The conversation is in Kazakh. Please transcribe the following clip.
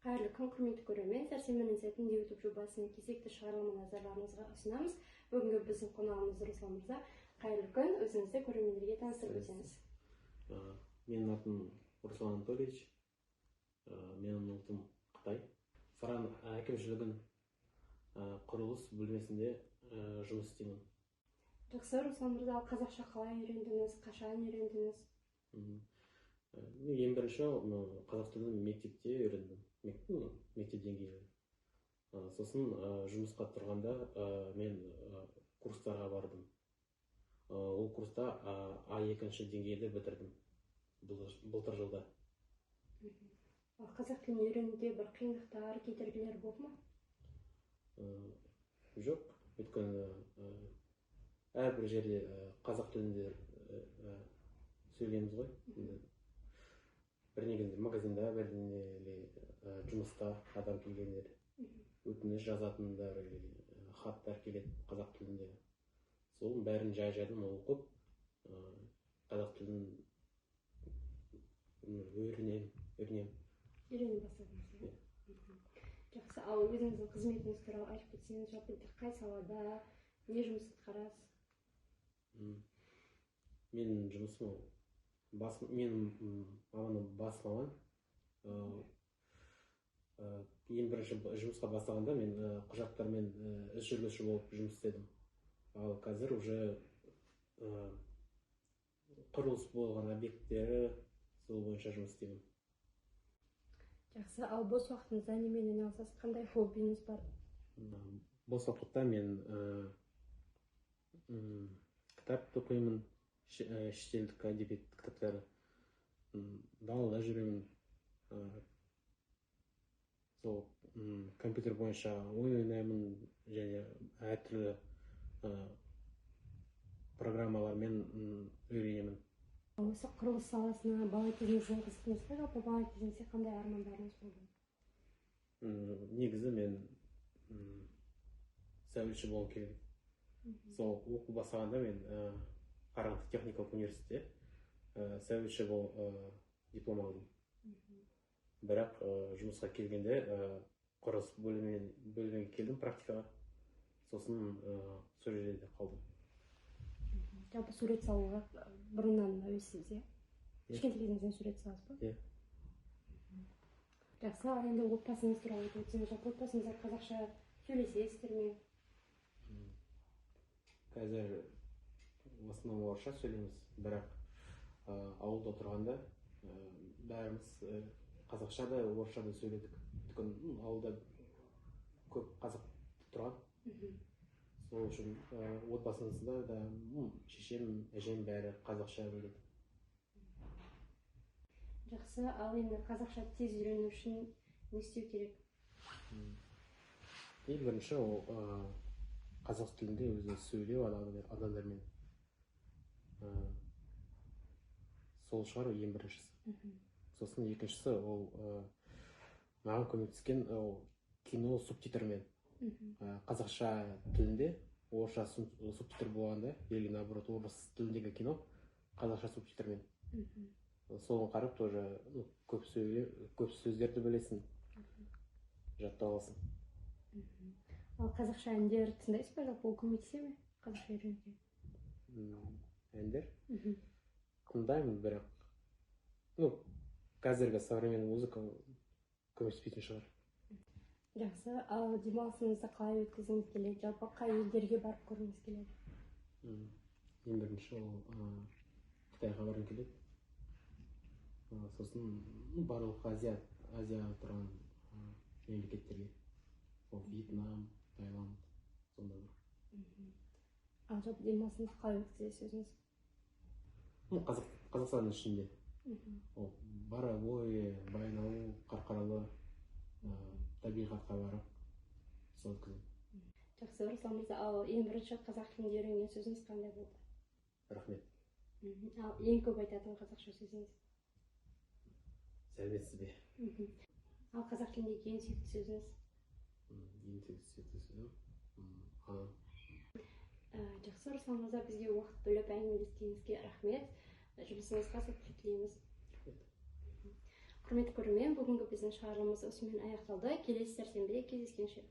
Қайырлы күн, құрметті көрермен! Сәрсенбінің сәтінде YouTube жобасының кезекті шығарылымын назарларыңызға ұсынамыз. Бүгінгі біздің қонағымыз Руслан мырза. Қайырлы күн! Өзіңізді көрермендерге таныстырып өтсеңіз. Менің атым Руслан Анатольевич. Менің ұлтым қытай. Саран әкімшілігінің құрылыс бөлмесінде жұмыс істеймін. Жақсы, Руслан мырза, ал қазақша қалай үйрендіңіз, қашан үйрендіңіз? Ең бірінші қазақ тілін мектепте үйрендім, мектеп деңгейінде. Сосын жұмысқа тұрғанда мен курстарға бардым. Ол курста А екінші деңгейді бітірдім былтыр жылда. Ал қазақ тілін үйренуде бір қиындықтар, кедергілер болды ма? Жоқ, өйткені әрбір жерде қазақ тілінде сөйлейміз ғой енді. Бір негізінде магазинда бірдеңе или жұмыста адам келгендер, өтініш жазатындар или хаттар келеді қазақ тілінде. Соның бәрін жай жайдан оқып, қазақ тілін үйренемін. Үйрене бастадыңыз, иә? Жақсы, ал өзіңіздің қызметіңіз туралы айтып кетсеңіз, жалпы қай салада, не жұмыс атқарасыз? Менің жұмысым ол бас, менің маманым бас маман. Ең бірінші жұмысқа бастағанда мен құжаттармен іс жүргізуші болып жұмыс істедім. Ал қазір уже құрылыс болған объекттері, сол бойынша жұмыс істеймін. Жақсы, ал бос уақытыңызда немен айналысасыз, қандай хоббиіңіз бар? Бос уақытта мен кітап оқимын, шетелдік әдебиет кітаптары. Далада жүремін. Сол компьютер бойынша ойын ойнаймын және әртүрлі программалармен үйренемін. Осы құрылыс саласына бала кезіңізден қызықтыңыз ба? Жалпы бала кезіңізде қандай армандарыңыз болды? Негізі мен сәулетші болғым келген. Сол оқу бастағанда мен Қарағанды техникалық университетте сәулетші бол диплом алдым. Бірақ жұмысқа келгенде құрылыс бөліміне келдім практикаға, сосын сол жерде қалдым. Жалпы сурет салуға бұрыннан әуессіз, иә? Иә. Кішкентай кезіңізден сурет саласыз ба? Иә. Жақсы, ал енді отбасыңыз туралы айтып өтсеңіз, жалпы отбасыңызда қазақша сөйлесесіздер ме? Қазір в основном орысша сөйлейміз, бірақ ауылда тұрғанда бәріміз қазақша да, орысша да сөйледік, өйткені ауылда көп қазақ тұрған. Сол үшін отбасымызда да шешем, әжем бәрі қазақша біледі. Жақсы, ал енді қазақша тез үйрену үшін не істеу керек? Ең бірінші ол қазақ тілінде өзі сөйлеу адамдармен. Сол шығар ең біріншісі. Сосын екіншісі ол маған көмектескен ол кино субтитрмен. Қазақша тілінде орысша субтитр болғанда или наоборот, орыс тіліндегі кино қазақша субтитрмен, соны қарап тоже, ну, көп сөйле, көп сөздерді білесің, жаттап аласың. Ал қазақша әндер тыңдайсыз ба? Жалпы ол көмектесе ме қазақша үйренуге? Әндер тыңдаймын, бірақ, ну, қазіргі современный музыка көмектеспейтін шығар. Жақсы, ал демалысыңызды қалай өткізгіңіз келеді, жалпы қай елдерге барып көргіңіз келеді? Ең бірінші ол Қытайға барғым келеді. Сосын, ну, барлық Азия тұрған мемлекеттерге, ол Вьетнам, Таиланд, сондай бір. Ал жалпы демалысыңызды қалай өткізесіз өзіңіз? Ну, Қазақстанның ішінде ол Боровое, Баянауыл, Қарқаралы, табиғатқа барып сол өткіземін. Жақсы, Руслан мырза, ал ең бірінші қазақ тілінде үйренген сөзіңіз қандай болды? Рахмет. Ал ең көп айтатын қазақша сөзіңіз? Сәлеметсіз бе. Ал қазақ тіліндегі ең сүйікті сөзіңіз? Ең сүйікті сөзім анам. Жақсы, Руслан мырза, бізге уақыт бөліп әңгімелескеніңізге рахмет, жұмысыңызға сәттілік тілейміз. Рахмет. Құрметті көрермен, бүгінгі біздің шығарылымымыз осымен аяқталды. Келесі сәрсенбіде кездескенше.